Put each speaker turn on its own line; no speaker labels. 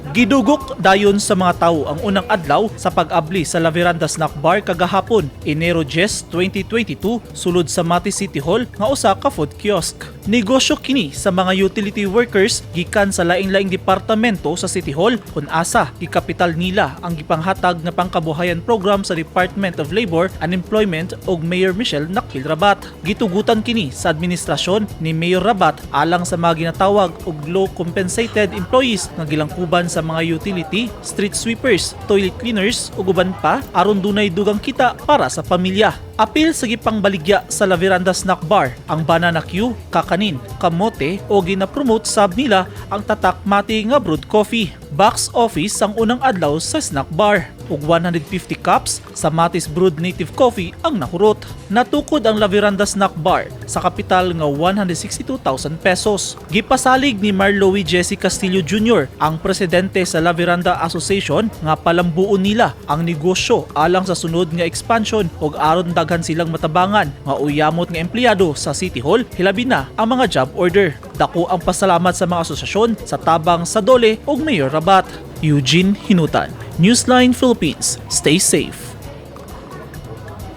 Gidugok dayon sa mga tawo ang unang adlaw sa pag-abli sa La Veranda Snack Bar kagahapon, Enero 10, 2022, sulod sa Mati City Hall nga usa ka food kiosk. Negosyo kini sa mga utility workers gikan sa laing-laing departamento sa City Hall kung asa gikapital nila ang gipanghatag nga pangkabuhayan program sa Department of Labor and Employment ug Mayor Michelle Nakpil Rabat. Gitugutan kini sa administrasyon ni Mayor Rabat alang sa mga ginatawag og low compensated employees nga gilangkuban sa mga utility, street sweepers, toilet cleaners ug uban pa aron dunay dugang kita para sa pamilya. Apil sa gipangbaligya sa La Veranda Snack Bar ang banana cue, kakanin, kamote o gina-promote sab nila ang tatak Mati nga brewed coffee. Box office ang unang adlaw sa snack bar ug 150 cups sa Matis Brewed Native Coffee ang nahurot. Natukod ang La Veranda Snack Bar sa kapital nga 162,000 pesos. Gipasalig ni Marlowe Jesse Castillo Jr., ang presidente sa La Veranda Association, nga palambuon nila ang negosyo alang sa sunod nga expansion ug aron daghan silang matabangan nga uyamot nga empleyado sa City Hall, hilabi na ang mga job order. Dako ang pasalamat sa mga asosasyon sa tabang sa DOLE ug Mayor Rabat. Eugene Hinutan, Newsline Philippines. Stay safe.